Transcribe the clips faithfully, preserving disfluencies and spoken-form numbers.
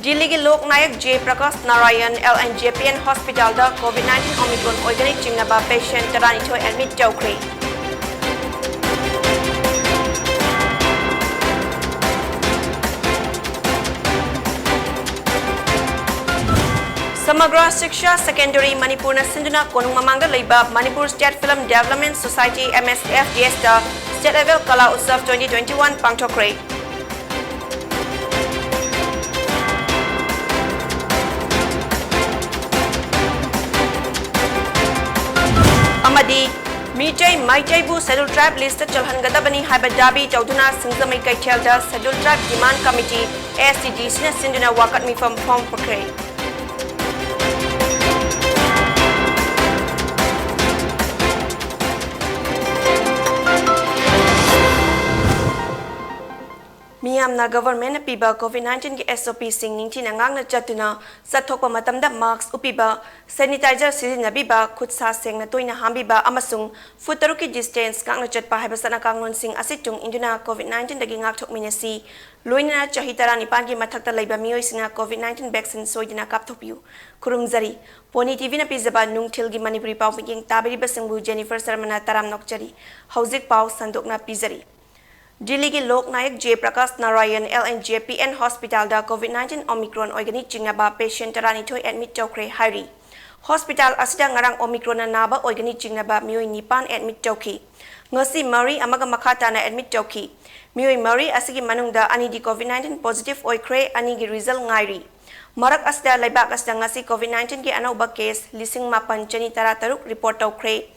ꯗꯤꯜꯂꯤꯒꯤ Lok Nayak J Prakash Narayan L N J P N ꯍꯣꯁꯄꯤꯇꯥꯜꯗ COVID nineteen Omicron ꯑꯣꯏꯒꯅꯤ ꯆꯤꯡꯅꯕ ꯄꯦꯁꯦꯟꯠ ꯇꯔꯥꯅꯤꯊꯣꯏ ꯑꯦꯗꯃꯤꯠ ꯇꯧꯈ꯭ꯔꯦ꯫ ꯁꯃꯒ꯭ꯔ ꯁꯤꯛꯁꯥ ꯁꯦꯀꯦꯟꯗꯔꯤ ꯃꯅꯤꯄꯨꯔꯅ ꯁꯤꯟꯗꯨꯅ ꯀꯣꯅꯨꯡ ꯃꯃꯥꯡꯗ ꯂꯩꯕ Manipur state film development society, M S F D S ꯇ ꯁ꯭ꯇꯦꯠ ꯂꯦꯚꯦꯜ ꯀꯂꯥ ꯎꯠꯁꯕ twenty twenty-one ꯄꯥꯡꯊꯣꯛꯈ꯭ꯔꯦ꯫ ꯑꯃꯗꯤ ꯃꯤꯇꯩ ꯃꯩꯇꯩꯕꯨ Scheduled Tribe list ꯆꯜꯍꯟꯒꯗꯕꯅꯤ ꯍꯥꯏꯕ ꯗꯥꯕꯤ ꯇꯧꯗꯨꯅ ꯁꯤꯡꯖꯃꯩ ꯀꯩꯊꯦꯜꯗ Scheduled Tribe Demand Committee, S T D C ꯅ ꯁꯤꯟꯗꯨꯅ ꯋꯥꯀꯠ ꯃꯤꯐꯝ ꯐꯣꯡꯗꯣꯛꯈ꯭ꯔꯦ꯫ ꯃꯤꯌꯥꯝꯅ ꯒꯚꯔꯟꯃꯦꯟꯠꯅ ꯄꯤꯕ COVID nineteen ꯒꯤ S O P ꯁꯤꯡ ꯅꯤꯡꯊꯤꯅ ꯉꯥꯛꯅ ꯆꯠꯇꯨꯅ ꯆꯠꯊꯣꯛꯄ ꯃꯇꯝꯗ mask ꯎꯞꯄꯤꯕ, sanitizer ꯁꯤꯖꯤꯟꯅꯕꯤꯕ, ꯈꯨꯠ ꯁꯥ ꯁꯦꯡꯅ ꯇꯣꯏꯅ ꯍꯥꯝꯕꯤꯕ ꯑꯃꯁꯨꯡ ꯐꯨꯠ ꯇꯔꯨꯛꯀꯤ distance ꯉꯥꯛꯅ ꯆꯠꯄ ꯍꯥꯏꯕ ꯆꯠꯅ ꯀꯥꯡꯂꯣꯟꯁꯤꯡ ꯑꯁꯤ ꯇꯨꯡ ꯏꯟꯗꯨꯅ COVID nineteen ꯗꯒꯤ ꯉꯥꯛꯊꯣꯛꯃꯤꯟꯅꯁꯤ꯫ ꯂꯣꯏꯅꯅ ꯆꯍꯤ ꯇꯔꯥꯅꯤꯄꯥꯟꯒꯤ ꯃꯊꯛꯇ ꯂꯩꯕ ꯃꯤꯑꯣꯏꯁꯤꯡꯅ COVID nineteen vaccine ꯁꯣꯏꯗꯅ ꯀꯥꯞꯊꯣꯛꯄꯤꯌꯨ꯫ ꯈꯨꯔꯨꯝꯖꯔꯤ꯫ ꯄꯣꯅꯤ ꯇꯤꯚꯤꯅ ꯄꯤꯖꯕ ꯅꯨꯡꯊꯤꯜꯒꯤ ꯃꯅꯤꯄꯨꯔꯤ ꯄꯥꯎ ꯃꯤꯠꯌꯦꯡ ꯇꯥꯕꯤꯔꯤꯕꯁꯤꯡꯕꯨ ꯖꯦꯅꯤꯐꯔ ꯁꯔꯃꯅ ꯇꯔꯥꯝꯅ ꯑꯣꯛꯆꯔꯤ꯫ ꯍꯧꯖꯤꯛ ꯄꯥꯎ ꯁꯟꯗꯣꯛꯅ ꯄꯤꯖꯔꯤ꯫ ꯗꯤꯜꯂꯤꯒꯤ Lok Nayak J Prakash Narayan, L N J P N ꯍꯣꯁꯄꯤꯇꯥꯜꯗ COVID nineteen Omicron ꯑꯣꯏꯒꯅꯤ ꯆꯤꯡꯅꯕ ꯄꯦꯁꯦꯟꯠ ꯇꯔꯥꯅꯤꯊꯣꯏ ꯑꯦꯗꯃꯤꯠ ꯇꯧꯈ꯭ꯔꯦ ꯍꯥꯏꯔꯤ꯫ ꯍꯣꯁꯄꯤꯇꯥꯜ ꯑꯁꯤꯗ ꯉꯔꯥꯡ Omicronꯅ ꯅꯥꯕ ꯑꯣꯏꯒꯅꯤ ꯆꯤꯡꯅꯕ ꯃꯤꯑꯣꯏ ꯅꯤꯄꯥꯟ ꯑꯦꯗꯃꯤꯠ ꯇꯧꯈꯤ꯫ ꯉꯁꯤ ꯃꯔꯤ ꯑꯃꯒ ꯃꯈꯥ ꯇꯥꯅ ꯑꯦꯗꯃꯤꯠ ꯇꯧꯈꯤ꯫ ꯃꯤꯑꯣꯏ ꯃꯔꯤ ꯑꯁꯤꯒꯤ ꯃꯅꯨꯡꯗ ꯑꯅꯤꯗꯤ COVID nineteen positive ꯑꯣꯏꯈ꯭ꯔꯦ, ꯑꯅꯤꯒꯤ result ꯉꯥꯏꯔꯤ꯫ ꯃꯔꯛ ꯑꯁꯤꯗ ꯂꯩꯕꯥꯛ ꯑꯁꯤꯗ ꯉꯁꯤ COVID nineteenꯒꯤ ꯑꯅꯧꯕ case ꯂꯤꯁꯤꯡ ꯃꯥꯄꯟ ꯆꯅꯤ ꯇꯔꯥ ꯇꯔꯨꯛ report ꯇꯧꯈ꯭ꯔꯦ꯫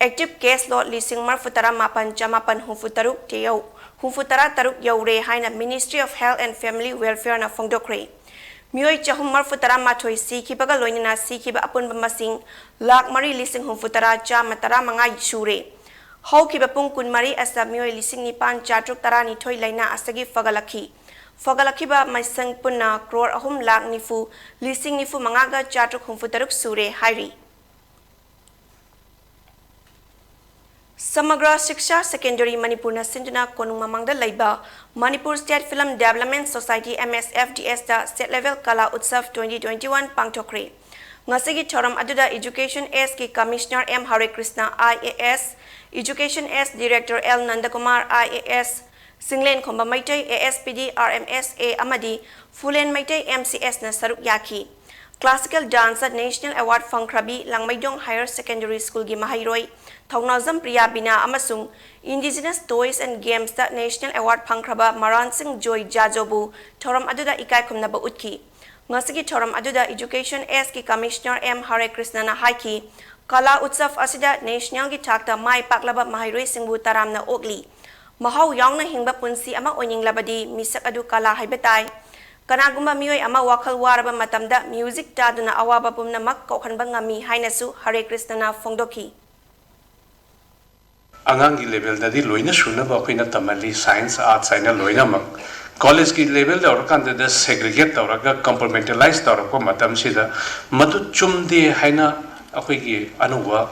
Active case load ꯂꯤꯁꯤꯡ ꯃꯔꯤꯐꯨ ꯇꯔꯥ ꯃꯥꯄꯟ ꯆꯃꯥꯄꯟ ꯍꯨꯝꯐꯨ ꯇꯔꯨꯛ ꯌꯧ-, ꯍꯨꯝꯐꯨ ꯇꯔꯥ ꯇꯔꯨꯛ ꯌꯧꯔꯦ ꯍꯥꯏꯅ Ministry of Health and Family Welfareꯅ ꯐꯣꯡꯗꯣꯛꯈ꯭ꯔꯦ꯫ ꯃꯤꯑꯣꯏ ꯆꯍꯨꯝ ꯃꯔꯤꯐꯨ ꯇꯔꯥ ꯃꯥꯊꯣꯏ ꯁꯤꯈꯤꯕꯒ ꯂꯣꯏꯅꯅ ꯁꯤꯈꯤꯕ ꯑꯄꯨꯟꯕ ꯃꯁꯤꯡ ꯂꯥꯈ ꯃꯔꯤ ꯂꯤꯁꯤꯡ ꯍꯨꯝꯐꯨ ꯇꯔꯥ ꯆꯥꯝꯃ ꯇꯔꯥ ꯃꯉꯥ ꯁꯨꯔꯦ꯫ ꯍꯧꯈꯤꯕ ꯄꯨꯡ ꯀꯨꯟꯃꯔꯤ ꯑꯁꯤꯗ ꯃꯤꯑꯣꯏ ꯂꯤꯁꯤꯡ ꯅꯤꯄꯥꯟ ꯆꯥꯇ꯭ꯔꯨꯛ ꯇꯔꯥꯅꯤꯊꯣꯏ ꯂꯥꯏꯅꯥ ꯑꯁꯤꯗꯒꯤ ꯐꯒꯠꯂꯛꯈꯤ꯫ ꯐꯒꯠꯂꯛꯈꯤꯕ ꯃꯁꯤꯡ ꯄꯨꯟꯅ ꯀ꯭ꯔꯣꯔ ꯑꯍꯨꯝ ꯂꯥꯈ ꯅꯤꯐꯨ ꯂꯤꯁꯤꯡ ꯅꯤꯐꯨ ꯃꯉꯥꯒ ꯆꯥꯇ꯭ꯔꯨꯛ ꯍꯨꯝꯐꯨ ꯇꯔꯨꯛ ꯁꯨꯔꯦ ꯍꯥꯏꯔꯤ꯫ ꯁꯃꯒ꯭ꯔ ꯁꯤꯛꯁꯥ ꯁꯦꯀꯦꯟꯗꯔꯤ ꯃꯅꯤꯄꯨꯔꯅ ꯁꯤꯟꯗꯨꯅ ꯀꯣꯅꯨꯡ ꯃꯃꯥꯡꯗ ꯂꯩꯕ Manipur state film development society, MSFDS, ꯇ ꯁ꯭ꯇꯦꯠ ꯂꯦꯚꯦꯜ ꯀꯂꯥ ꯎꯠꯁꯕ twenty twenty one ꯄꯥꯡꯊꯣꯛꯈ꯭ꯔꯦ꯫ ꯉꯁꯤꯒꯤ ꯊꯧꯔꯝ ꯑꯗꯨꯗ Education S ꯀꯤ Commissioner M ꯍꯔꯦ Krishna, IAS, Education S Director L ꯅꯟꯗꯀꯨꯃꯥꯔ, IAS, ꯁꯤꯡꯂꯦꯟꯈꯣꯝꯕ Meitei, ASPD, RMSA, ꯑꯃꯗꯤ ꯐꯨꯂꯦꯟ ꯃꯩꯇꯩ, MCS ꯅ ꯁꯔꯨꯛ ꯌꯥꯈꯤ꯫ Classical Dance ꯇ National Award ꯐꯪꯈ꯭ꯔꯕꯤ ꯂꯥꯡꯃꯩꯗꯣꯡ Higher Secondary School ꯒꯤ ꯃꯍꯩꯔꯣꯏ ꯊꯧꯅꯥꯎꯖꯝ ꯄ꯭ꯔꯤꯌꯥ ꯕꯤꯅꯥ ꯑꯃꯁꯨꯡ Indigenous Toys and Games ꯇ National Award ꯐꯪꯈ꯭ꯔꯕ ꯃꯔꯥꯟ ꯁꯤꯡ ꯖꯣꯏ ꯖꯥꯖꯣꯕꯨ ꯊꯧꯔꯝ ꯑꯗꯨꯗ ꯏꯀꯥꯏ ꯈꯨꯝꯅꯕ ꯎꯠꯈꯤ꯫ ꯉꯁꯤꯒꯤ ꯊꯧꯔꯝ ꯑꯗꯨꯗ Education S ꯀꯤ Commissioner M ꯍꯔꯦ ꯀ꯭ꯔꯤꯁꯅꯅ ꯍꯥꯏꯈꯤ, ꯀꯂꯥ ꯎꯠꯁꯕ ꯑꯁꯤꯗ national ꯒꯤ ꯊꯥꯛꯇ ꯃꯥꯏ ꯄꯥꯛꯂꯕ ꯃꯍꯩꯔꯣꯏꯁꯤꯡꯕꯨ ꯇꯔꯥꯝꯅ ꯑꯣꯛꯂꯤ꯫ ꯃꯍꯥꯎ ꯌꯥꯎꯅ ꯍꯤꯡꯕ ꯄꯨꯟꯁꯤ ꯑꯃ ꯑꯣꯏꯅꯤꯡꯂꯕꯗꯤ ꯃꯤꯁꯛ ꯑꯗꯨ ꯀꯂꯥ ꯍꯩꯕ ꯇꯥꯏ꯫ ꯀꯅꯥꯒꯨꯝꯕ ꯃꯤꯑꯣꯏ ꯑꯃ ꯋꯥꯈꯜ ꯋꯥꯔꯕ ꯃꯇꯝꯗ music ꯇꯥꯗꯨꯅ ꯑꯋꯥꯕ ꯄꯨꯝꯅꯃꯛ ꯀꯣꯛꯍꯟꯕ ꯉꯝꯃꯤ ꯍꯥꯏꯅꯁꯨ ꯍꯔꯦ ꯀ꯭ꯔꯤꯁꯅꯅ ꯐꯣꯡꯗꯣꯛꯈꯤ꯫ ꯑꯉꯥꯡꯒꯤ level ꯗꯗꯤ ꯂꯣꯏꯅ ꯁꯨꯅꯕ ꯑꯩꯈꯣꯏꯅ ꯇꯝꯍꯜꯂꯤ, science, arts ꯍꯥꯏꯅ ꯂꯣꯏꯅꯃꯛ꯫ College ꯀꯤ level ꯌꯧꯔꯀꯥꯟꯗꯗ segregate ꯇꯧꯔꯒ compartmentalize ꯇꯧꯔꯛꯄ ꯃꯇꯝꯁꯤꯗ ꯃꯗꯨ ꯆꯨꯝꯗꯦ ꯍꯥꯏꯅ ꯑꯩꯈꯣꯏꯒꯤ ꯑꯅꯧꯕ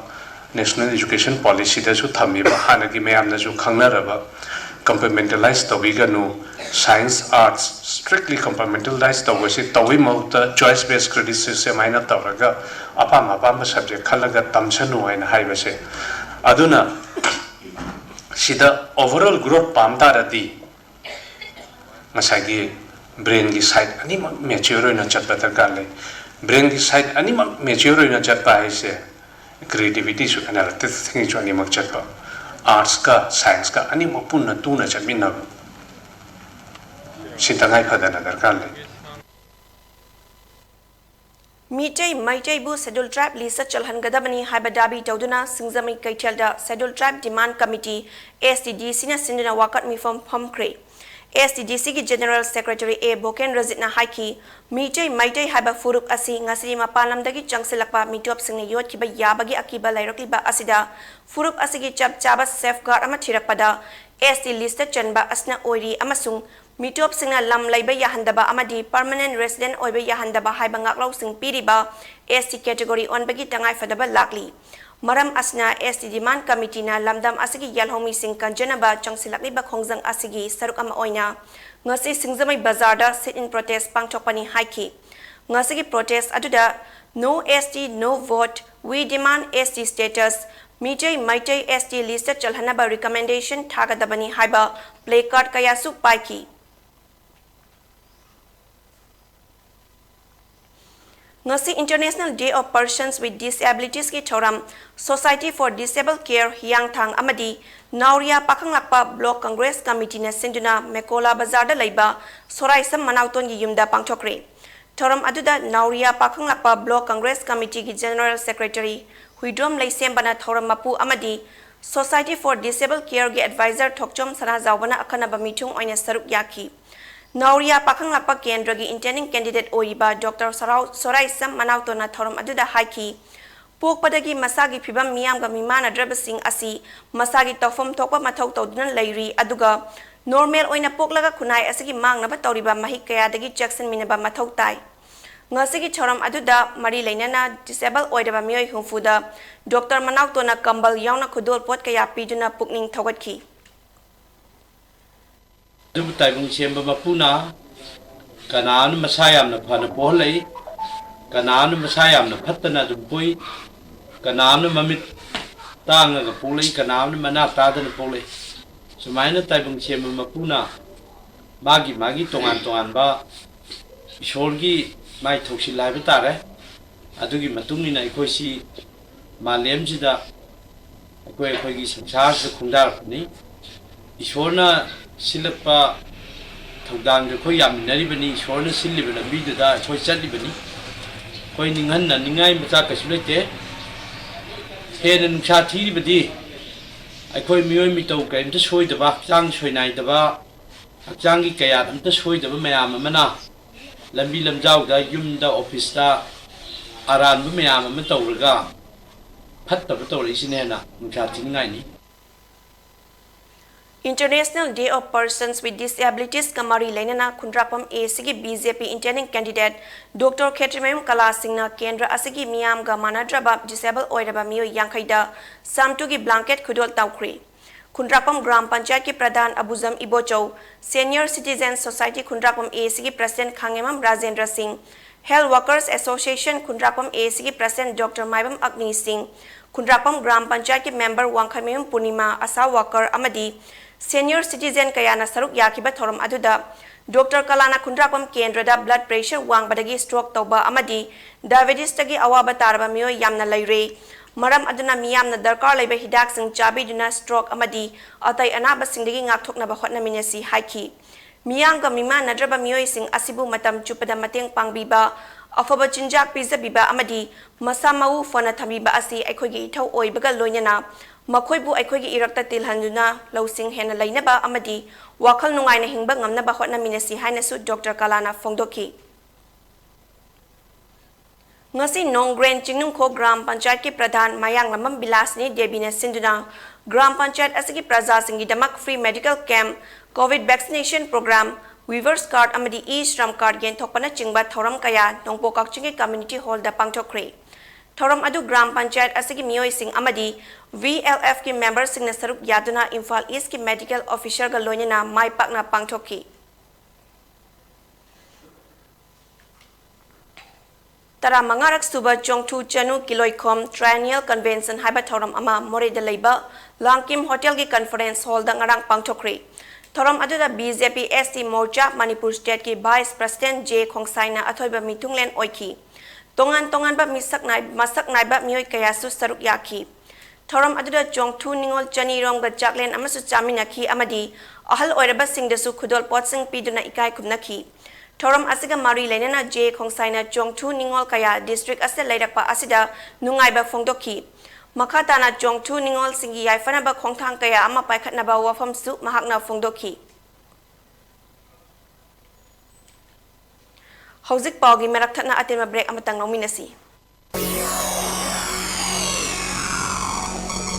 National Education Policy ꯗꯁꯨ ꯊꯝꯃꯤꯕ, ꯍꯥꯟꯅꯒꯤ ꯃꯌꯥꯝꯅꯁꯨ ꯈꯪꯅꯔꯕ compartmentalize ꯇꯧꯕꯤꯒꯅꯨ, science, arts strictly compartmentalize ꯇꯧꯕꯁꯤ ꯇꯧꯕꯒꯤ ꯃꯍꯨꯠꯇ choice based credit system ꯍꯥꯏꯅ ꯇꯧꯔꯒ ꯑꯄꯥꯝ ꯑꯄꯥꯝꯕ subject ꯈꯜꯂꯒ ꯇꯝꯁꯅꯨ ꯍꯥꯏꯅ ꯍꯥꯏꯕꯁꯦ꯫ ꯑꯗꯨꯅ ꯁꯤꯗ overall growth ꯄꯥꯝ ꯇꯥꯔꯗꯤ ꯉꯁꯥꯏꯒꯤ brain ꯒꯤ side ꯑꯅꯤꯃꯛ mature ꯑꯣꯏꯅ ꯆꯠꯄ ꯗꯔꯀꯥꯔ ꯂꯩ꯫ Brain ꯒꯤ side ꯑꯅꯤꯃꯛ mature ꯑꯣꯏꯅ ꯆꯠꯄ ꯍꯥꯏꯁꯦ creativity ꯁꯨ, analytic thinking ꯁꯨ ꯑꯅꯤꯃꯛ ꯆꯠꯄ, arts ꯀ science ꯀ ꯑꯅꯤꯃꯛ ꯄꯨꯟꯅ ꯇꯨꯅ ꯆꯠꯃꯤꯟꯅꯕ, ꯁꯤ ꯇꯉꯥꯏ ꯐꯗꯅ ꯗꯔꯀꯥꯔ ꯂꯩ꯫ ꯃꯤꯇꯩ ꯃꯩꯇꯩꯕꯨ Scheduled Tribe list ꯇ ꯆꯜꯍꯟꯒꯗꯕꯅꯤ ꯍꯥꯏꯕ ꯗꯥꯕꯤ ꯇꯧꯗꯨꯅ ꯁꯤꯡꯖꯃꯩ ꯀꯩꯊꯦꯜꯗ Scheduled Tribe Demand Committee, STDC ꯅ ꯁꯤꯟꯗꯨꯅ ꯋꯥꯀꯠ ꯃꯤꯐꯝ ꯐꯝꯈ꯭ꯔꯦ꯫ STDC ꯒꯤ General Secretary A ꯚꯣꯀꯦꯟ ꯔꯖꯤꯠꯅ ꯍꯥꯏꯈꯤ, ꯃꯤꯇꯩ ꯃꯩꯇꯩ ꯍꯥꯏꯕ ꯐꯨꯔꯨꯞ ꯑꯁꯤ ꯉꯁꯤꯗꯤ ꯃꯄꯥꯟ ꯂꯝꯗꯒꯤ ꯆꯪꯁꯤꯜꯂꯛꯄ ꯃꯤꯇꯣꯞꯁꯤꯡꯅ ꯌꯣꯠꯈꯤꯕ ꯌꯥꯕꯒꯤ ꯑꯀꯤꯕ ꯂꯩꯔꯛꯂꯤꯕ ꯑꯁꯤꯗ ꯐꯨꯔꯨꯞ ꯑꯁꯤꯒꯤ ꯆꯞ ꯆꯥꯕ safeguard ꯑꯃ ꯊꯤꯔꯛꯄꯗ ST list ꯇ ꯆꯟꯕ ꯑꯁꯤꯅ ꯑꯣꯏꯔꯤ ꯑꯃꯁꯨꯡ ꯃꯤꯇꯣꯞꯁꯤꯡꯅ ꯂꯝ ꯂꯩꯕ ꯌꯥꯍꯟꯗꯕ ꯑꯃꯗꯤ permanent resident ꯑꯣꯏꯕ ꯌꯥꯍꯟꯗꯕ ꯍꯥꯏꯕ ꯉꯥꯛꯂꯧꯁꯤꯡ ꯄꯤꯔꯤꯕ ST category ꯑꯣꯟꯕꯒꯤ ꯇꯉꯥꯏꯐꯗꯕ ꯂꯥꯛꯂꯤ꯫ ꯃꯔꯝ ꯑꯁꯤꯅ, S T Demand Committeeꯅ ꯂꯝꯗꯝ ꯑꯁꯤꯒꯤ ꯌꯦꯜꯍꯧꯃꯤꯁꯤꯡ ꯀꯟꯖꯅꯕ ꯆꯪꯁꯤꯜꯂꯛꯂꯤꯕ ꯈꯣꯡꯖꯪ ꯑꯁꯤꯒꯤ ꯁꯔꯨꯛ ꯑꯃ ꯑꯣꯏꯅ ꯉꯁꯤ ꯁꯤꯡꯖꯃꯩ ꯕꯖꯥꯔꯗ sit-in protest ꯄꯥꯡꯊꯣꯛꯄꯅꯤ ꯍꯥꯏꯈꯤ꯫ ꯉꯁꯤꯒꯤ protest ꯑꯗꯨꯗ "No S T, no vote, we demand S T status, Meitei Meitei S T listꯇ ꯆꯜꯍꯟꯅꯕ recommendation ꯊꯥꯒꯗꯕꯅꯤ" ꯍꯥꯏꯕ placard ꯀꯌꯥꯁꯨ ꯄꯥꯏꯈꯤ꯫ ꯉꯁꯤ International Day of Persons with Disabilitiesꯀꯤ ꯊꯧꯔꯝ Society for Disabled Care ꯍꯤꯌꯥꯡꯊꯥꯡ ꯑꯃꯗꯤ ꯅꯥꯎꯔꯤꯌꯥ ꯄꯥꯈꯪꯂꯥꯛꯄ Block Congress Committeeꯅ ꯁꯤꯟꯗꯨꯅ ꯃꯦꯀꯣꯂꯥ ꯕꯖꯥꯔꯗ ꯂꯩꯕ ꯁꯣꯔꯥꯏꯁꯝ ꯃꯅꯥꯎꯇꯣꯟꯒꯤ ꯌꯨꯝꯗ ꯄꯥꯡꯊꯣꯛꯈ꯭ꯔꯦ꯫ ꯊꯧꯔꯝ ꯑꯗꯨꯗ ꯅꯥꯎꯔꯤꯌꯥ ꯄꯥꯈꯪꯂꯥꯛꯄ Block Congress Committeeꯒꯤ General Secretary Huidrom ꯂꯩꯁꯦꯝꯕꯅ ꯊꯧꯔꯝ ꯃꯄꯨ ꯑꯃꯗꯤ Society for Disabled Careꯒꯤ advisor ꯊꯣꯛꯆꯣꯝ ꯁꯅꯥꯖꯥꯎꯕꯅ ꯑꯈꯟꯅꯕ ꯃꯤꯊꯨꯡ ꯑꯣꯏꯅ ꯁꯔꯨꯛ ꯌꯥꯈꯤ꯫ ꯅꯥꯎꯔꯤꯌꯥ ꯄꯥꯈꯪꯂꯥꯛꯄ ꯀꯦꯟꯗ꯭ꯔꯒꯤ intending candidate ꯑꯣꯏꯔꯤꯕ Doctor ꯁꯔꯥꯎ-, ꯁꯣꯔꯥꯏꯁꯝ ꯃꯅꯥꯎꯇꯣꯟꯅ ꯊꯧꯔꯝ ꯑꯗꯨꯗ ꯍꯥꯏꯈꯤ, ꯄꯣꯛꯄꯗꯒꯤ ꯃꯁꯥꯒꯤ ꯐꯤꯕꯝ ꯃꯤꯌꯥꯝꯒ ꯃꯤꯃꯥꯟꯅꯗ꯭ꯔꯕꯁꯤꯡ ꯑꯁꯤ ꯃꯁꯥꯒꯤ ꯇꯧꯐꯝ ꯊꯣꯛꯄ ꯃꯊꯧ ꯇꯧꯗꯨꯅ ꯂꯩꯔꯤ, ꯑꯗꯨꯒ normal ꯑꯣꯏꯅ ꯄꯣꯛꯂꯒ ꯈꯨꯟꯅꯥꯏ ꯑꯁꯤꯒꯤ ꯃꯥꯡꯅꯕ ꯇꯧꯔꯤꯕ ꯃꯍꯤꯛ ꯀꯌꯥꯗꯒꯤ ꯆꯦꯛꯁꯤꯟꯃꯤꯟꯅꯕ ꯃꯊꯧ ꯇꯥꯏ꯫ ꯉꯁꯤꯒꯤ ꯊꯧꯔꯝ ꯑꯗꯨꯗ ꯃꯔꯤ ꯂꯩꯅꯅ disable ꯑꯣꯏꯔꯕ ꯃꯤꯑꯣꯏ ꯍꯨꯝꯐꯨꯗ Doctor ꯃꯅꯥꯎꯇꯣꯟꯅ ꯀꯝꯕꯜ ꯌꯥꯎꯅ ꯈꯨꯗꯣꯜꯄꯣꯠ ꯀꯌꯥ ꯄꯤꯗꯨꯅ ꯄꯨꯛꯅꯤꯡ ꯊꯧꯒꯠꯈꯤ꯫ ꯑꯗꯨꯕꯨ ꯇꯥꯏꯕꯪ ꯁꯦꯝꯕ ꯃꯄꯨꯅ ꯀꯅꯥ ꯑꯃꯅ ꯃꯁꯥ ꯌꯥꯝꯅ ꯐꯅ ꯄꯣꯛꯍꯜꯂꯛꯏ, ꯀꯅꯥ ꯑꯃꯅ ꯃꯁꯥ ꯌꯥꯝꯅ ꯐꯠꯇꯅ ꯑꯗꯨꯝ ꯄꯣꯛꯏ, ꯀꯅꯥ ꯑꯃꯅ ꯃꯃꯤꯠ ꯇꯥꯡꯉꯒ ꯄꯣꯛꯂꯛꯏ, ꯀꯅꯥ ꯑꯃꯅ ꯃꯅꯥ ꯇꯥꯗꯅ ꯄꯣꯛꯂꯛꯏ꯫ ꯁꯨꯃꯥꯏꯅ ꯇꯥꯏꯕꯪ ꯁꯦꯝꯕ ꯃꯄꯨꯅ ꯃꯥꯒꯤ ꯃꯥꯒꯤ ꯇꯣꯉꯥꯟ ꯇꯣꯉꯥꯟꯕ ꯏꯁꯣꯔꯒꯤ ꯃꯥꯏ ꯊꯧꯁꯤꯜ ꯍꯥꯏꯕ ꯇꯥꯔꯦ꯫ ꯑꯗꯨꯒꯤ ꯃꯇꯨꯡ ꯏꯟꯅ ꯑꯩꯈꯣꯏꯁꯤ ꯃꯥꯂꯦꯝꯁꯤꯗ ꯑꯩꯈꯣꯏ ꯑꯩꯈꯣꯏꯒꯤ ꯁꯪꯁꯥꯔꯁꯤꯗ ꯈꯣꯡꯗꯥꯔꯛꯄꯅꯤ꯫ ꯏꯁꯣꯔꯅ ꯁꯤꯜꯂꯛꯄ ꯊꯧꯗꯥꯡꯗ ꯑꯩꯈꯣꯏ ꯌꯥꯃꯤꯟꯅꯔꯤꯕꯅꯤ, ꯏꯁꯣꯔꯅ ꯁꯤꯜꯂꯤꯕ ꯂꯝꯕꯤꯗꯨꯗ ꯑꯩꯈꯣꯏ ꯆꯠꯂꯤꯕꯅꯤ꯫ ꯑꯩꯈꯣꯏ ꯅꯤꯡꯍꯟꯅꯅꯤꯡꯉꯥꯏ ꯃꯆꯥꯛ ꯀꯩꯁꯨ ꯂꯩꯇꯦ꯫ ꯍꯦꯟꯅ ꯅꯨꯡꯁꯥ ꯊꯤꯔꯤꯕꯗꯤ ꯑꯩꯈꯣꯏ ꯃꯤꯑꯣꯏ ꯃꯤꯇꯧ ꯀꯔꯤꯝꯇ ꯁꯣꯏꯗꯕ, ꯍꯛꯆꯥꯡ ꯁꯣꯏꯅꯥꯏꯗꯕ, ꯍꯛꯆꯥꯡꯒꯤ ꯀꯌꯥꯠ ꯑꯝꯇ ꯁꯣꯏꯗꯕ ꯃꯌꯥꯝ ꯑꯃꯅ ꯂꯝꯕꯤ ꯂꯝꯖꯥꯎꯗ, ꯌꯨꯝꯗ, ꯑꯣꯐꯤꯁꯇ ꯑꯔꯥꯟꯕ ꯃꯌꯥꯝ ꯑꯃ ꯇꯧꯔꯒ ꯐꯠꯇꯕ ꯇꯧꯔꯛꯏꯁꯤꯅ ꯍꯦꯟꯅ ꯅꯨꯡꯁꯥ ꯊꯤꯅꯤꯡꯉꯥꯏꯅꯤ꯫ International Day of Persons with Disabilitiesꯀ ꯃꯔꯤ ꯂꯩꯅꯅ ꯈꯨꯟꯗ꯭ꯔꯥꯛꯄꯝ ꯑꯦꯁꯤꯒꯤ ꯕꯤ ꯖꯦ ꯄꯤ intending candidate Doctor ꯈꯦꯇ꯭ꯔꯤꯃꯌꯨꯝ ꯀꯂꯥ ꯁꯤꯡꯅ ꯀꯦꯟꯗ꯭ꯔ ꯑꯁꯤꯒꯤ ꯃꯤꯌꯥꯝꯒ ꯃꯥꯟꯅꯗ꯭ꯔꯕ disabled ꯑꯣꯏꯔꯕ ꯃꯤꯑꯣꯏ ꯌꯥꯡꯈꯩꯗ ꯁꯥꯝꯇꯨꯒꯤ blanket ꯈꯨꯗꯣꯜ ꯇꯧꯈ꯭ꯔꯤ꯫ ꯈꯨꯟꯗ꯭ꯔꯥꯛꯄꯝ ꯒ꯭ꯔꯥꯝ ꯄꯟꯆꯥꯌꯠꯀꯤ ꯄ꯭ꯔꯙꯥꯟ ꯑꯕꯨꯖꯝ ꯏꯕꯣꯆꯧ, Senior Citizen Society ꯈꯨꯟꯗ꯭ꯔꯥꯛꯄꯝ ꯑꯦꯁꯤꯒꯤ president ꯈꯥꯡꯉꯦꯝꯕꯝ ꯔꯥꯖꯦꯟꯗ꯭ꯔ ꯁꯤꯡ, Health Workers Association ꯈꯨꯟꯗ꯭ꯔꯥꯛꯄꯝ ꯑꯦꯁꯤꯒꯤ president Doctor ꯃꯥꯏꯕꯝ ꯑꯒꯅꯤ ꯁꯤꯡ, ꯈꯨꯟꯗ꯭ꯔꯥꯛꯄꯝ ꯒ꯭ꯔꯥꯝ ꯄꯟꯆꯥꯌꯠꯀꯤ member ꯋꯥꯡꯈꯩꯃꯌꯨꯝ ꯄꯨꯔꯅꯤꯃꯥ, ASHA worker ꯑꯃꯗꯤ senior citizen ꯀꯌꯥꯅ ꯁꯔꯨꯛ ꯌꯥꯈꯤꯕ ꯊꯧꯔꯝ ꯑꯗꯨꯗ Doctor ꯀꯂꯥꯅ ꯈꯨꯟꯗ꯭ꯔꯥꯛꯄꯝ ꯀꯦꯟꯗ꯭ꯔꯗ blood pressure ꯋꯥꯡꯕꯗꯒꯤ stroke ꯇꯧꯕ ꯑꯃꯗꯤ diabetesꯇꯒꯤ ꯑꯋꯥꯕ ꯇꯥꯔꯕ ꯃꯤꯑꯣꯏ ꯌꯥꯝꯅ ꯂꯩꯔꯦ꯫ ꯃꯔꯝ ꯑꯗꯨꯅ ꯃꯤꯌꯥꯝꯅ ꯗꯔꯀꯥꯔ ꯂꯩꯕ ꯍꯤꯗꯥꯛꯁꯤꯡ ꯆꯥꯕꯤꯗꯨꯅ stroke ꯑꯃꯗꯤ ꯑꯇꯩ ꯑꯅꯥꯕꯁꯤꯡꯗꯒꯤ ꯉꯥꯛꯊꯣꯛꯅꯕ ꯍꯣꯠꯅꯃꯤꯟꯅꯁꯤ ꯍꯥꯏꯈꯤ꯫ ꯃꯤꯌꯥꯝꯒ ꯃꯤꯃꯥꯟꯅꯗ꯭ꯔꯕ ꯃꯤꯑꯣꯏꯁꯤꯡ ꯑꯁꯤꯕꯨ ꯃꯇꯝ ꯆꯨꯞꯄꯗ ꯃꯇꯦꯡ ꯄꯥꯡꯕꯤꯕ, ꯑꯐꯕ ꯆꯤꯟꯖꯥꯛ ꯄꯤꯖꯕꯤꯕ ꯑꯃꯗꯤ ꯃꯁꯥ ꯃꯎ ꯐꯅ ꯊꯝꯕꯤꯕ ꯑꯁꯤ ꯑꯩꯈꯣꯏꯒꯤ ꯏꯊꯧ ꯑꯣꯏꯕꯒ ꯂꯣꯏꯅꯅ ꯃꯈꯣꯏꯕꯨ ꯑꯩꯈꯣꯏꯒꯤ ꯏꯔꯛꯇ ꯇꯤꯜꯍꯟꯗꯨꯅ ꯂꯧꯁꯤꯡ ꯍꯦꯟꯅ ꯂꯩꯅꯕ ꯑꯃꯗꯤ ꯋꯥꯈꯜ ꯅꯨꯡꯉꯥꯏꯅ ꯍꯤꯡꯕ ꯉꯝꯅꯕ ꯍꯣꯠꯅꯃꯤꯟꯅꯁꯤ ꯍꯥꯏꯅꯁꯨ ꯗꯣꯛꯇꯔ ꯀꯂꯥꯅ ꯐꯣꯡꯗꯣꯛꯈꯤ꯫ ꯉꯁꯤ ꯅꯣꯡꯒ꯭ꯔꯦꯟ ꯆꯤꯡꯅꯨꯡꯈꯣꯛ ꯒ꯭ꯔꯥꯝ ꯄꯟꯆꯥꯌꯠꯀꯤ ꯄ꯭ꯔꯙꯥꯟ ꯃꯌꯥꯡꯂꯝꯕꯝ ꯕꯤꯂꯥꯁꯤꯅꯤ ꯗꯦꯕꯤꯅ ꯁꯤꯟꯗꯨꯅ ꯒ꯭ꯔꯥꯝ ꯄꯟꯆꯥꯌꯠ ꯑꯁꯤꯒꯤ ꯄ꯭ꯔꯖꯥꯁꯤꯡꯒꯤꯗꯃꯛ free medical camp, COVID vaccination program, weavers card ꯑꯃꯗꯤ e-shram card ꯌꯦꯟꯊꯣꯛꯄꯅꯆꯤꯡꯕ ꯊꯧꯔꯝ ꯀꯌꯥ ꯅꯣꯡꯄꯣꯛ ꯀꯛꯆꯤꯡꯒꯤ community hallꯗ ꯄꯥꯡꯊꯣꯛꯈ꯭ꯔꯦ꯫ ꯊꯧꯔꯝ ꯑꯗꯨ ꯒ꯭ꯔꯥꯝ ꯄꯟꯆꯥꯌꯠ ꯑꯁꯤꯒꯤ ꯃꯤꯑꯣꯏꯁꯤꯡ ꯑꯃꯗꯤ V L Fꯀꯤ memberꯁꯤꯡꯅ ꯁꯔꯨꯛ ꯌꯥꯗꯨꯅ ꯏꯝꯐꯥꯜ Eastꯀꯤ medical officerꯒ ꯂꯣꯏꯅꯅ ꯃꯥꯏ ꯄꯥꯛꯅ ꯄꯥꯡꯊꯣꯛꯈꯤ꯫ ꯇꯔꯥꯃꯉꯥꯔꯛ ꯁꯨꯕ ꯆꯣꯡꯊꯨ ꯆꯅꯨ ꯀꯤꯂꯣꯏꯈꯣꯝ triennial convention ꯍꯥꯏꯕ ꯊꯧꯔꯝ ꯑꯃ ꯃꯣꯔꯦꯗ ꯂꯩꯕ ꯂꯥꯡꯀꯤꯝ ꯍꯣꯇꯦꯜꯒꯤ conference hallꯗ ꯉꯔꯥꯡ ꯄꯥꯡꯊꯣꯛꯈ꯭ꯔꯦ꯫ ꯊꯧꯔꯝ ꯑꯗꯨꯗ B J P S T Morcha Manipur stateꯀꯤ vice president J ꯈꯣꯡꯁꯥꯏꯅ ꯑꯊꯣꯏꯕ ꯃꯤꯊꯨꯡꯂꯦꯟ ꯑꯣꯏꯈꯤ꯫ ꯇꯣꯉꯥꯟ ꯇꯣꯉꯥꯟꯕ ꯃꯤꯁꯛ ꯅꯥꯏ-, ꯃꯁꯛ ꯅꯥꯏꯕ ꯃꯤꯑꯣꯏ ꯀꯌꯥꯁꯨ ꯁꯔꯨꯛ ꯌꯥꯈꯤ꯫ ꯊꯧꯔꯝ ꯑꯗꯨꯗ ꯆꯣꯡꯊꯨ ꯅꯤꯉꯣꯜ ꯆꯅꯤꯔꯣꯝꯒ ꯆꯥꯛꯂꯦꯟ ꯑꯃꯁꯨ ꯆꯥꯃꯤꯟꯅꯈꯤ ꯑꯃꯗꯤ ꯑꯍꯜ ꯑꯣꯏꯔꯕꯁꯤꯡꯗꯁꯨ ꯈꯨꯗꯣꯜꯄꯣꯠꯁꯤꯡ ꯄꯤꯗꯨꯅ ꯏꯀꯥꯏ ꯈꯨꯝꯅꯈꯤ꯫ ꯊꯧꯔꯝ ꯑꯁꯤꯒ ꯃꯔꯤ ꯂꯩꯅꯅ J ꯈꯣꯡꯁꯥꯏꯅ ꯆꯣꯡꯊꯨ ꯅꯤꯉꯣꯜ ꯀꯌꯥ district ꯑꯁꯤꯗ ꯂꯩꯔꯛꯄ ꯑꯁꯤꯗ ꯅꯨꯡꯉꯥꯏꯕ ꯐꯣꯡꯗꯣꯛꯈꯤ꯫ ꯃꯈꯥ ꯇꯥꯅ ꯆꯣꯡꯊꯨ ꯅꯤꯉꯣꯜꯁꯤꯡꯒꯤ ꯌꯥꯏꯐꯅꯕ ꯈꯣꯡꯊꯥꯡ ꯀꯌꯥ ꯑꯃ ꯄꯥꯏꯈꯠꯅꯕ ꯋꯥꯐꯝꯁꯨ ꯃꯍꯥꯛꯅ ꯐꯣꯡꯗꯣꯛꯈꯤ꯫ ꯍꯧꯖꯤꯛ ꯄꯥꯎꯒꯤ ꯃꯔꯛ ꯊꯠꯅ ꯑꯇꯦꯟꯕ break ꯑꯃꯇꯪ ꯂꯧꯃꯤꯟꯅꯁꯤ꯫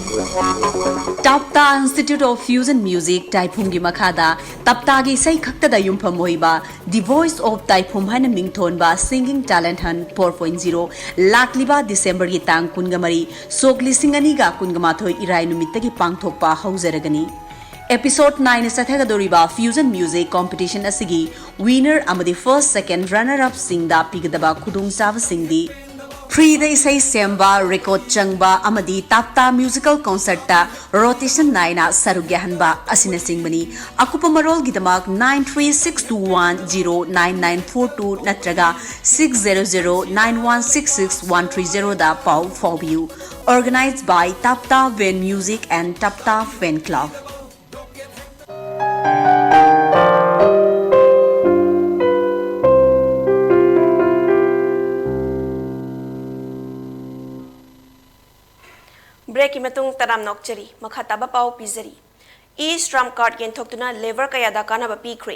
Tapta Institute of Fusion Music ꯇꯥꯏꯐꯨꯝꯒꯤ ꯃꯈꯥꯗ ꯇꯞꯇꯥꯒꯤ ꯏꯁꯩ ꯈꯛꯇꯗ ꯌꯨꯝꯐꯝ ꯑꯣꯏꯕ The Voice of ꯇꯥꯏꯐꯨꯝ ꯍꯥꯏꯅ ꯃꯤꯡꯊꯣꯟꯕ singing talent hunt four point zero ꯂꯥꯛꯂꯤꯕ ꯗꯤꯁꯦꯝꯕꯔꯒꯤ ꯇꯥꯡ ꯀꯨꯟꯒ ꯃꯔꯤ, ꯁꯣꯛ ꯂꯤꯁꯤꯡ ꯑꯅꯤꯒ ꯀꯨꯟꯒ ꯃꯥꯊꯣꯏ ꯏꯔꯥꯏ ꯅꯨꯃꯤꯠꯇꯒꯤ ꯄꯥꯡꯊꯣꯛꯄ ꯍꯧꯖꯔꯒꯅꯤ꯫ Episode nine ꯆꯠꯊꯒꯗꯧꯔꯤꯕ Fusion Music Competition ꯑꯁꯤꯒꯤ winner ꯑꯃꯗꯤ first, second, runner up ꯁꯤꯡꯗ ꯄꯤꯒꯗꯕ ꯈꯨꯗꯣꯡꯆꯥꯕꯁꯤꯡꯗꯤ: Free ꯗ ꯏꯁꯩ ꯁꯦꯝꯕ, record ꯆꯪꯕ ꯑꯃꯗꯤ ꯇꯥꯞꯇꯥ musical concert ꯇ rotation ꯅꯥꯏꯅ ꯁꯔꯨꯛ ꯌꯥꯍꯟꯕ ꯑꯁꯤꯅꯆꯤꯡꯕꯅꯤ꯫ ꯑꯀꯨꯞꯄ ꯃꯔꯣꯜꯒꯤꯗꯃꯛ nine three six two one zero nine nine four two ꯅꯠꯇ꯭ꯔꯒ six zero zero nine one six six one three zero ꯗ ꯄꯥꯎ ꯐꯥꯎꯕꯤꯌꯨ꯫ Organized by Tapta Van Music and Tapta Fan Club. Breakꯀꯤ ꯃꯇꯨꯡ ꯇꯔꯥꯝꯅ ꯑꯣꯛꯆꯔꯤ꯫ ꯃꯈꯥ ꯇꯥꯕ ꯄꯥꯎ ꯄꯤꯖꯔꯤ꯫ E-Shram card ꯌꯦꯟꯊꯣꯛꯇꯨꯅ labour ꯀꯌꯥꯗ ꯀꯥꯟꯅꯕ ꯄꯤꯈ꯭ꯔꯦ꯫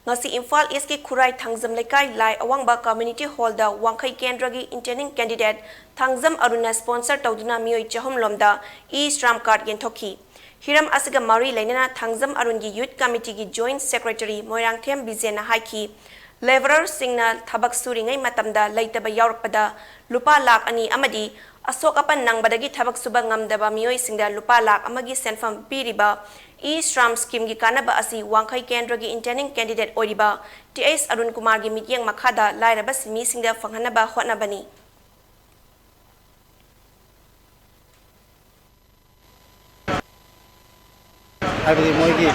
ꯉꯁꯤ ꯏꯝꯐꯥꯜ Eastꯀꯤ ꯈꯨꯔꯥꯏ ꯊꯥꯡꯖꯝ ꯂꯩꯀꯥꯏ ꯂꯥꯏ ꯑꯋꯥꯡꯕ community hallꯗ ꯋꯥꯡꯈꯩ ꯀꯦꯟꯗ꯭ꯔꯒꯤ intending candidate ꯊꯥꯡꯖꯝ ꯑꯔꯨꯟꯅ sponsor ꯇꯧꯗꯨꯅ ꯃꯤꯑꯣꯏ ꯆꯍꯨꯝ ꯂꯣꯝꯗ E-Shram card ꯌꯦꯟꯊꯣꯛꯈꯤ꯫ ꯍꯤꯔꯝ ꯑꯁꯤꯒ ꯃꯔꯤ ꯂꯩꯅꯅ Thangjam ꯑꯔꯨꯟꯒꯤ youth committeeꯒꯤ joint secretary Moirangthem ꯕꯤꯖꯦꯟꯅ ꯍꯥꯏꯈꯤ, labourerꯁꯤꯡꯅ ꯊꯕꯛ ꯁꯨꯔꯤꯉꯩ ꯃꯇꯝꯗ ꯂꯩꯇꯕ ꯌꯥꯎꯔꯛꯄꯗ ꯂꯨꯄꯥ ꯂꯥꯈ ꯑꯅꯤ ꯑꯃꯗꯤ ꯑꯁꯣꯛ ꯑꯄꯟ ꯅꯪꯕꯗꯒꯤ ꯊꯕꯛ ꯁꯨꯕ ꯉꯝꯗꯕ ꯃꯤꯑꯣꯏꯁꯤꯡꯗ ꯂꯨꯄꯥ ꯂꯥꯈ ꯑꯃꯒꯤ ꯁꯦꯟꯐꯝ ꯄꯤꯔꯤꯕ E-Shram schemeꯒꯤ ꯀꯥꯟꯅꯕ ꯑꯁꯤ ꯋꯥꯡꯈꯩ ꯀꯦꯟꯗ꯭ꯔꯒꯤ intending candidate ꯑꯣꯏꯔꯤꯕ ꯇꯤ ꯑꯩꯆ ꯑꯔꯨꯟ ꯀꯨꯃꯥꯔꯒꯤ ꯃꯤꯠꯌꯦꯡ ꯃꯈꯥꯗ ꯂꯥꯏꯔꯕ ꯁꯤꯟꯃꯤꯁꯤꯡꯗ ꯐꯪꯍꯟꯅꯕ ꯍꯣꯠꯅꯕꯅꯤ꯫ ꯍꯥꯏꯕꯗꯤ ꯃꯣꯏꯒꯤ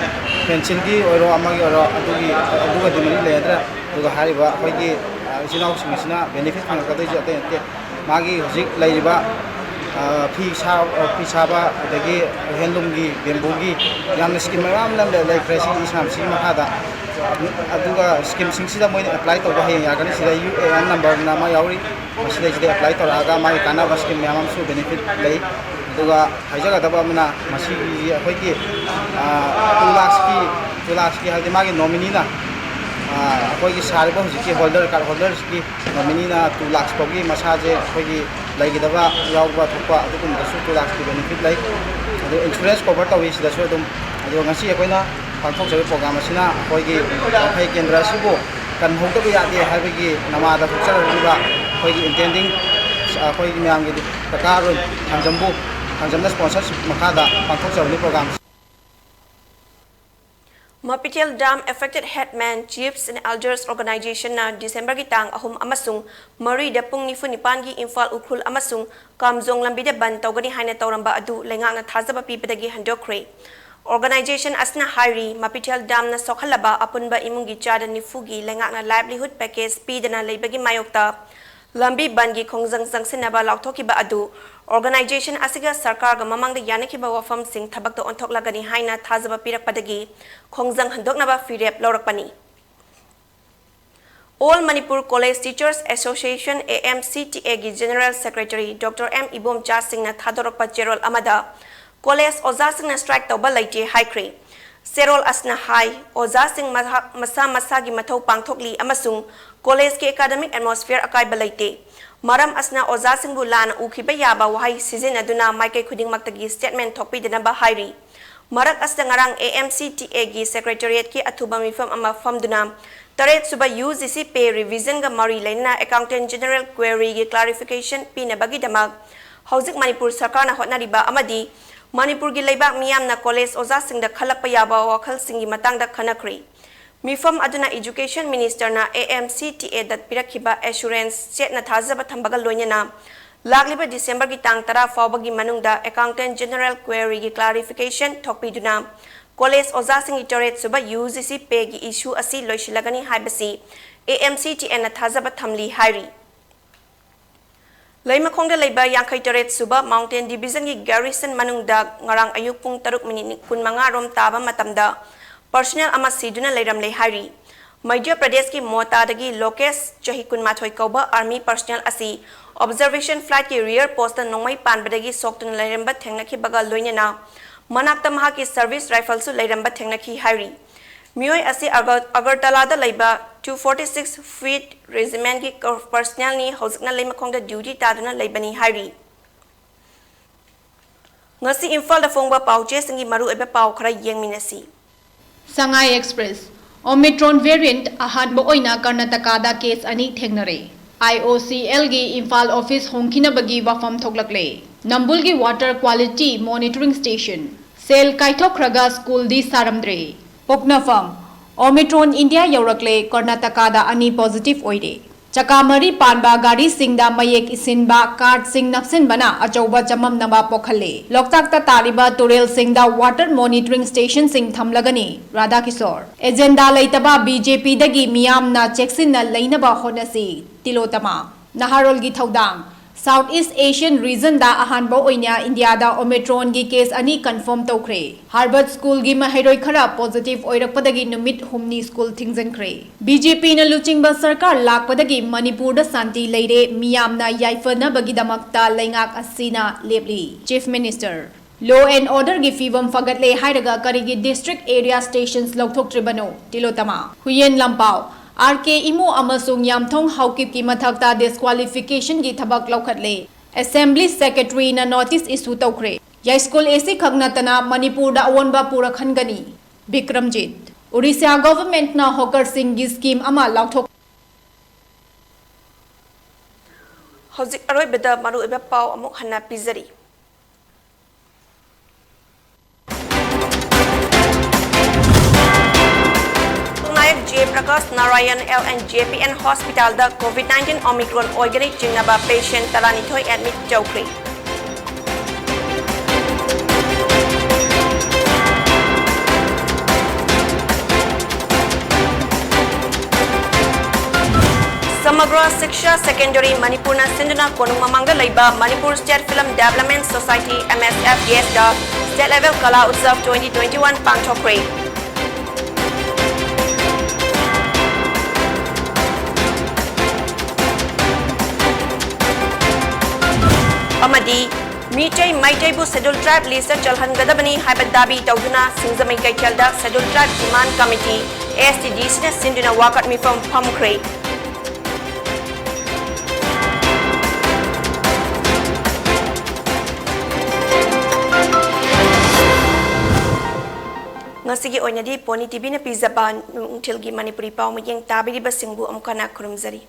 pencilꯒꯤ ꯑꯣꯏꯔꯣ, ꯑꯃꯒꯤ ꯑꯣꯏꯔꯣ, ꯑꯗꯨꯒꯤ, ꯑꯗꯨꯒꯗꯤ ꯃꯔꯤ ꯂꯩꯅꯗ꯭ꯔꯦ꯫ ꯑꯗꯨꯒ ꯍꯥꯏꯔꯤꯕ ꯑꯩꯈꯣꯏꯒꯤ, ꯑ, ꯏꯆꯤꯜ ꯏꯅꯥꯎꯁꯤꯡ ꯑꯁꯤꯅ benefit ꯐꯪꯉꯛꯀꯗꯣꯏꯁꯦ ꯑꯇꯩ ꯅꯠꯇꯦ, ꯃꯥꯒꯤ ꯍꯧꯖꯤꯛ ꯂꯩꯔꯤꯕ, ꯑ, ꯐꯤ ꯁꯥ-, ꯑ, ꯐꯤ ꯁꯥꯕ, ꯑꯗꯒꯤ handloomꯒꯤ, bambooꯒꯤ ꯌꯥꯝꯅ scheme ꯃꯌꯥꯝ ꯑꯃ ꯂꯩ-, ꯂꯩꯈ꯭ꯔꯦ ꯁꯤꯒꯤ E-Shramꯁꯤꯒꯤ ꯃꯈꯥꯗ꯫ ꯑꯗꯨꯒ schemeꯁꯤꯡꯁꯤꯗ ꯃꯣꯏꯅ apply ꯇꯧꯕ ꯍꯌꯦꯡ ꯌꯥꯒꯅꯤ꯫ ꯁꯤꯗ U A N numberꯅ ꯑꯃ ꯌꯥꯎꯔꯤ, ꯃꯁꯤꯗꯩꯁꯤꯗ apply ꯇꯧꯔꯛꯑꯒ ꯃꯥꯒꯤ ꯀꯥꯟꯅꯕ scheme ꯃꯌꯥꯝ ꯑꯃꯁꯨ benefit ꯂꯩ꯫ ꯑꯗꯨꯒ ꯍꯥꯏꯖꯒꯗꯕ ꯑꯃꯅ, ꯃꯁꯤꯒꯤ ꯑꯩꯈꯣꯏꯒꯤ, ꯑ, two lakhꯀꯤ, two lakhꯀꯤ ꯍꯥꯏꯕꯗꯤ ꯃꯥꯒꯤ nomineeꯅ ꯑꯩꯈꯣꯏꯒꯤ ꯁꯥꯔꯤꯕ ꯍꯧꯖꯤꯛꯀꯤ ꯍꯣꯜꯗꯔ, ꯀꯥꯔꯗ ꯍꯣꯜꯗꯔꯁꯤꯒꯤ ꯅꯣꯃꯤꯅꯤꯅ ꯇꯨ ꯂꯥꯛꯁ ꯐꯥꯎꯒꯤ ꯃꯁꯥꯁꯦ ꯑꯩꯈꯣꯏꯒꯤ ꯂꯩꯒꯗꯕ, ꯌꯥꯎꯕ ꯊꯣꯛꯄ ꯑꯗꯨꯒꯨꯝꯕꯗꯁꯨ ꯇꯨ ꯂꯥꯛꯁꯀꯤ ꯕꯦꯅꯤꯐꯤꯠ ꯂꯩ꯫ ꯑꯗꯨ ꯏꯟꯁꯨꯔꯦꯟꯁ ꯀꯣꯚꯔ ꯇꯧꯏ ꯁꯤꯗꯁꯨ ꯑꯗꯨꯝ꯫ ꯑꯗꯨꯒ ꯉꯁꯤ ꯑꯩꯈꯣꯏꯅ ꯄꯥꯡꯊꯣꯛꯆꯔꯤꯕ ꯄ꯭ꯔꯣꯒ꯭ꯔꯥꯝ ꯑꯁꯤꯅ ꯑꯩꯈꯣꯏꯒꯤ ꯋꯥꯡꯈꯩ ꯀꯦꯟꯗ꯭ꯔ ꯑꯁꯤꯕꯨ ꯀꯟꯍꯧꯗꯕ ꯌꯥꯗꯦ ꯍꯥꯏꯕꯒꯤ ꯅꯃꯥꯗ ꯊꯣꯛꯆꯔꯛꯂꯤꯕ ꯑꯩꯈꯣꯏꯒꯤ ꯏꯟꯇꯦꯟꯗꯤꯡ, ꯑꯩꯈꯣꯏꯒꯤ ꯃꯌꯥꯝꯒꯤ ꯀꯀꯥ ꯑꯔꯨꯟ ꯊꯥꯡꯖꯝꯕꯨ, ꯊꯥꯡꯖꯝꯅ ꯁ꯭ꯄꯣꯟꯁꯔꯁꯤꯞ ꯃꯈꯥꯗ ꯄꯥꯡꯊꯣꯛꯆꯕꯅꯤ programme. Mapithel dam affected headman, chiefs and elders organizationꯅ Decemberꯒꯤ ꯇꯥꯡ ꯑꯍꯨꯝ ꯑꯃꯁꯨꯡ ꯃꯔꯤꯗ ꯄꯨꯡ ꯅꯤꯐꯨ ꯅꯤꯄꯥꯟꯒꯤ ꯏꯝꯐꯥꯜ ꯎꯈ꯭ꯔꯨꯜ ꯑꯃꯁꯨꯡ ꯀꯥꯝꯖꯣꯡ ꯂꯝꯕꯤꯗ ꯕꯟ ꯇꯧꯒꯅꯤ ꯍꯥꯏꯅ ꯇꯧꯔꯝꯕ ꯑꯗꯨ ꯂꯩꯉꯥꯛꯅ ꯊꯥꯖꯕ ꯄꯤꯕꯗꯒꯤ ꯍꯟꯗꯣꯛꯈ꯭ꯔꯦ꯫ Organization ꯑꯁꯤꯅ ꯍꯥꯏꯔꯤ, ꯃꯄꯤꯊꯦꯜ ꯗꯥꯝꯅ ꯁꯣꯛꯍꯜꯂꯕ ꯑꯄꯨꯟꯕ ꯏꯃꯨꯡꯒꯤ ꯆꯥꯗ ꯅꯤꯐꯨꯒꯤ ꯂꯩꯉꯥꯛꯅ livelihood package ꯄꯤꯗꯅ ꯂꯩꯕꯒꯤ ꯃꯥꯌꯣꯛꯇ ꯂꯝꯕꯤ ꯕꯟꯒꯤ ꯈꯣꯡꯖꯪ ꯆꯪꯁꯤꯟꯅꯕ ꯂꯥꯎꯊꯣꯛꯈꯤꯕ ꯑꯗꯨ organization ꯑꯁꯤꯒ ꯁꯔꯀꯥꯔꯒ ꯃꯃꯥꯡꯗ ꯌꯥꯅꯈꯤꯕ ꯋꯥꯐꯝꯁꯤꯡ ꯊꯕꯛꯇ ꯑꯣꯟꯊꯣꯛꯂꯒꯅꯤ ꯍꯥꯏꯅ ꯊꯥꯖꯕ ꯄꯤꯔꯛꯄꯗꯒꯤ ꯈꯣꯡꯖꯪ ꯍꯟꯗꯣꯛꯅꯕ ꯐꯤꯔꯦꯞ ꯂꯧꯔꯛꯄꯅꯤ꯫ All Manipur College Teachers Association, AMCTAꯒꯤ General Secretary Doctor M Ibomcha ꯁꯤꯡꯅ ꯊꯥꯗꯣꯔꯛꯄ ꯆꯦꯔꯣꯜ ꯑꯃꯗ college ꯑꯣꯖꯥꯁꯤꯡꯅ strike ꯇꯧꯕ ꯂꯩꯇꯦ ꯍꯥꯏꯈ꯭ꯔꯦ꯫ ꯆꯦꯔꯣꯜ ꯑꯁꯤꯅ ꯍꯥꯏ, ꯑꯣꯖꯥꯁꯤꯡ ꯃꯍꯥꯛ ꯃꯁꯥ ꯃꯁꯥꯒꯤ ꯃꯊꯧ ꯄꯥꯡꯊꯣꯛꯂꯤ ꯑꯃꯁꯨꯡ collegeꯀꯤ academic atmosphere ꯑꯀꯥꯏꯕ ꯂꯩꯇꯦ꯫ ꯃꯔꯝ ꯑꯁꯤꯅ ꯑꯣꯖꯥꯁꯤꯡꯕꯨ ꯂꯥꯟꯅ ꯎꯈꯤꯕ ꯌꯥꯕ ꯋꯥꯍꯩ ꯁꯤꯖꯤꯟꯅꯗꯨꯅ ꯃꯥꯏꯀꯩ ꯈꯨꯗꯤꯡꯃꯛꯇꯒꯤ statement ꯊꯣꯛꯄꯤꯗꯅꯕ ꯍꯥꯏꯔꯤ꯫ ꯃꯔꯛ ꯑꯁꯤꯗ ꯉꯔꯥꯡ AMCTAꯒꯤ Secretariatꯀꯤ ꯑꯊꯨꯕ ꯃꯤꯐꯝ ꯑꯃ ꯐꯝꯗꯨꯅ ꯇꯔꯦꯠ ꯁꯨꯕ UGC pay revisionꯒ ꯃꯔꯤ ꯂꯩꯅꯅ Accountant General queryꯒꯤ clarification ꯄꯤꯅꯕꯒꯤꯗꯃꯛ ꯍꯧꯖꯤꯛ ꯃꯅꯤꯄꯨꯔ ꯁꯔꯀꯥꯔꯅ ꯍꯣꯠꯅꯔꯤꯕ ꯑꯃꯗꯤ ꯃꯅꯤꯄꯨꯔꯒꯤ ꯂꯩꯕꯥꯛ ꯃꯤꯌꯥꯝꯅ college ꯑꯣꯖꯥꯁꯤꯡꯗ ꯈꯜꯂꯛꯄ ꯌꯥꯕ ꯋꯥꯈꯜꯁꯤꯡꯒꯤ ꯃꯇꯥꯡꯗ ꯈꯟꯅꯈ꯭ꯔꯦ꯫ ꯃꯤꯐꯝ ꯑꯗꯨꯅ Education Ministerꯅ AMCTAꯗ ꯄꯤꯔꯛꯈꯤꯕ assurance ꯆꯦꯠꯅ ꯊꯥꯖꯕ ꯊꯝꯕꯒ ꯂꯣꯏꯅꯅ ꯂꯥꯛꯂꯤꯕ Decemberꯒꯤ ꯇꯥꯡ ꯇꯔꯥ ꯐꯥꯎꯕꯒꯤ ꯃꯅꯨꯡꯗ Accountant General queryꯒꯤ clarification ꯊꯣꯛꯄꯤꯗꯨꯅ college ꯑꯣꯖꯥꯁꯤꯡꯒꯤ ꯇꯔꯦꯠ ꯁꯨꯕ UGC payꯒꯤ issue ꯑꯁꯤ ꯂꯣꯏꯁꯤꯜꯂꯒꯅꯤ ꯍꯥꯏꯕꯁꯤ AMCTAꯅ ꯊꯥꯖꯕ ꯊꯝꯂꯤ ꯍꯥꯏꯔꯤ꯫ ꯂꯩꯃꯈꯣꯡꯗ ꯂꯩꯕ ꯌꯥꯡꯈꯩ ꯇꯔꯦꯠ ꯁꯨꯕ Mountain Divisionꯒꯤ garrison ꯃꯅꯨꯡꯗ ꯉꯔꯥꯡ ꯑꯌꯨꯛ ꯄꯨꯡ ꯇꯔꯨꯛ ꯃꯤꯅꯤꯠ ꯀꯨꯟꯃꯉꯥ ꯔꯣꯝ ꯇꯥꯕ ꯃꯇꯝꯗ personnel ꯑꯃ ꯁꯤꯗꯨꯅ ꯂꯩꯔꯝꯂꯦ ꯍꯥꯏꯔꯤ꯫ ꯃꯙ꯭ꯌ ꯄ꯭ꯔꯗꯦꯁꯀꯤ ꯃꯣꯇꯥꯗꯒꯤ ꯂꯣꯀꯦꯁ, ꯆꯍꯤ ꯀꯨꯟꯃꯥꯊꯣꯏ ꯀꯧꯕ army personnel ꯑꯁꯤ observation flightꯀꯤ rear postꯇ ꯅꯣꯡꯃꯩ ꯄꯥꯟꯕꯗꯒꯤ ꯁꯣꯛꯇꯨꯅ ꯂꯩꯔꯝꯕ ꯊꯦꯡꯅꯈꯤꯕꯒ ꯂꯣꯏꯅꯅ ꯃꯅꯥꯛꯇ ꯃꯍꯥꯛꯀꯤ service rifleꯁꯨ ꯂꯩꯔꯝꯕ ꯊꯦꯡꯅꯈꯤ ꯍꯥꯏꯔꯤ꯫ ꯃꯤꯑꯣꯏ ꯑꯁꯤ ꯑꯒ-, ꯑꯒꯔꯇꯂꯥꯗ ꯂꯩꯕ two forty six Foot Regimentꯀꯤ ꯀ-, personnelꯅꯤ, ꯍꯧꯖꯤꯛꯅ ꯂꯩꯃꯈꯣꯡꯗ duty ꯇꯥꯗꯨꯅ ꯂꯩꯕꯅꯤ ꯍꯥꯏꯔꯤ꯫ ꯉꯁꯤ ꯏꯝꯐꯥꯜꯗ ꯐꯣꯡꯕ ꯄꯥꯎꯆꯦꯁꯤꯡꯒꯤ ꯃꯔꯨꯑꯣꯏꯕ ꯄꯥꯎ ꯈꯔ ꯌꯦꯡꯃꯤꯟꯅꯁꯤ꯫ Sangai Express, Omicron variant ꯑꯍꯥꯟꯕ ꯑꯣꯏꯅ ꯀꯔꯅꯥꯇꯀꯥꯗ case ꯑꯅꯤ ꯊꯦꯡꯅꯔꯦ꯫ IOCLꯒꯤ ꯏꯝꯐꯥꯜ office ꯍꯣꯡꯈꯤꯅꯕꯒꯤ ꯋꯥꯐꯝ ꯊꯣꯛꯂꯛꯂꯦ꯫ ꯅꯝꯕꯨꯜꯒꯤ water quality monitoring station꯫ Cell ꯀꯥꯏꯊꯣꯛꯈ꯭ꯔꯒ schoolꯗꯤ ꯁꯥꯔꯝꯗ꯭ꯔꯦ꯫ ꯄꯣꯛꯅꯐꯝ, Omicron ꯏꯟꯗꯤꯌꯥ ꯌꯧꯔꯛꯂꯦ, ꯀꯔꯅꯥꯇꯀꯥꯗ ꯑꯅꯤ positive ꯑꯣꯏꯔꯦ꯫ ꯆꯀꯥ ꯃꯔꯤ ꯄꯥꯟꯕ ꯒꯥꯔꯤꯁꯤꯡꯗ ꯃꯌꯦꯛ ꯏꯁꯤꯟꯕ cardꯁꯤꯡ ꯅꯞꯁꯤꯟꯕꯅ ꯑꯆꯧꯕ ꯆꯃꯝꯅꯕ ꯄꯣꯛꯍꯜꯂꯦ꯫ ꯂꯣꯛꯇꯥꯛꯇ ꯇꯥꯔꯤꯕ ꯇꯨꯔꯦꯜꯁꯤꯡꯗ water monitoring stationꯁꯤꯡ ꯊꯝꯂꯒꯅꯤ, ꯔꯥꯙꯥꯀꯤꯁꯣꯔ꯫ Agenda ꯂꯩꯇꯕ BJPꯗꯒꯤ ꯃꯤꯌꯥꯝꯅ ꯆꯦꯛꯁꯤꯟꯅ ꯂꯩꯅꯕ ꯍꯣꯠꯅꯁꯤ, ꯇꯤꯂꯣꯇꯃꯥ꯫ ꯅꯍꯥꯔꯣꯜꯒꯤ ꯊꯧꯗꯥꯡ꯫ South East Asian regionꯗ ꯑꯍꯥꯟꯕ ꯑꯣꯏꯅ ꯏꯟꯗꯤꯌꯥꯗ Omicronꯒꯤ case ꯑꯅꯤ confirm ꯇꯧꯈ꯭ꯔꯦ꯫ Harvard Schoolꯒꯤ ꯃꯍꯩꯔꯣꯏ ꯈꯔ positive ꯑꯣꯏꯔꯛꯄꯗꯒꯤ ꯅꯨꯃꯤꯠ ꯍꯨꯝꯅꯤ school ꯊꯤꯡꯖꯤꯟꯈ꯭ꯔꯦ꯫ BJPꯅ ꯂꯨꯆꯤꯡꯕ ꯁꯔꯀꯥꯔ ꯂꯥꯛꯄꯗꯒꯤ ꯃꯅꯤꯄꯨꯔꯗ ꯁꯥꯟꯇꯤ ꯂꯩꯔꯦ, ꯃꯤꯌꯥꯝꯅ ꯌꯥꯏꯐꯅꯕꯒꯤꯗꯃꯛꯇ ꯂꯩꯉꯥꯛ ꯑꯁꯤꯅ ꯂꯦꯞꯂꯤ, Chief Minister꯫ Law and orderꯒꯤ ꯐꯤꯕꯝ ꯐꯒꯠꯂꯦ ꯍꯥꯏꯔꯒ ꯀꯔꯤꯒꯤ district area stations ꯂꯧꯊꯣꯛꯇ꯭ꯔꯤꯕꯅꯣ? ꯇꯤꯂꯣꯇꯃꯥ꯫ ꯍꯨꯏꯌꯦꯟ ꯂꯝꯄꯥꯎ, RK ꯏꯃꯣ ꯑꯃꯁꯨꯡ ꯌꯥꯝꯊꯣꯡ ꯍꯥꯎꯀꯤꯞꯀꯤ ꯃꯊꯛꯇ disqualificationꯒꯤ ꯊꯕꯛ ꯂꯧꯈꯠꯂꯦ꯫ Assembly Secretaryꯅ notice issue ꯇꯧꯈ꯭ꯔꯦ꯫ ꯌꯥꯏꯁ꯭ꯀꯨꯜ AC ꯈꯛ ꯅꯠꯇꯅ ꯃꯅꯤꯄꯨꯔꯗ ꯑꯑꯣꯟꯕ ꯄꯨꯔꯛꯍꯟꯒꯅꯤ꯫ ꯕꯤꯀ꯭ꯔꯝꯖꯤꯠ꯫ Orissa governmentꯅ hawkerꯁꯤꯡꯒꯤ scheme ꯑꯃ ꯂꯥꯎꯊꯣꯛ꯫ ꯍꯧꯖꯤꯛ ꯑꯔꯣꯏꯕꯗ ꯃꯔꯨꯑꯣꯏꯕ ꯄꯥꯎ ꯑꯃꯨꯛ ꯍꯟꯅ ꯄꯤꯖꯔꯤ꯫ ꯅꯥꯌꯛ ꯖꯦ ꯄ꯭ꯔꯀꯥꯁ ꯅꯥꯔꯥꯌꯟ LNJPN hospitalꯗ COVID nineteen Omicron ꯑꯣꯏꯒꯅꯤ ꯆꯤꯡꯅꯕ patient ꯇꯔꯥꯅꯤꯊꯣꯏ admit ꯇꯧꯈ꯭ꯔꯦ꯫ Samagra Shiksha Secondary ꯃꯅꯤꯄꯨꯔꯅ ꯁꯤꯟꯗꯨꯅ ꯀꯣꯅꯨꯡ ꯃꯃꯥꯡꯗ ꯂꯩꯕ Manipur State Film Development Society, MSFDSꯗ State Level Kala Utsav twenty twenty-one ꯄꯥꯡꯊꯣꯛꯈ꯭ꯔꯦ꯫ ꯑꯃꯗꯤ ꯃꯤꯇꯩ ꯃꯩꯇꯩꯕꯨ Scheduled Tribe list ꯆꯜꯍꯟꯒꯗꯕꯅꯤ ꯍꯥꯏꯕ ꯗꯥꯕꯤ ꯇꯧꯗꯨꯅ ꯁꯤꯡꯖꯃꯩ ꯀꯩꯊꯦꯜꯗ Scheduled Tribe Demand Committee, ASTDC ꯅ ꯁꯤꯟꯗꯨꯅ ꯋꯥꯀꯠ ꯃꯤꯐꯝ ꯐꯝꯈ꯭ꯔꯦ꯫ ꯉꯁꯤꯒꯤ ꯑꯣꯏꯅꯗꯤ Pony TV ꯅ ꯄꯤꯖꯕ ꯅꯨꯡꯊꯤꯜꯒꯤ ꯃꯅꯤꯄꯨꯔꯤ ꯄꯥꯎ ꯃꯤꯠꯌꯦꯡ ꯇꯥꯕꯤꯔꯤꯕꯁꯤꯡꯕꯨ ꯑꯃꯨꯛ ꯍꯟꯅ ꯈꯨꯔꯨꯝꯖꯔꯤ꯫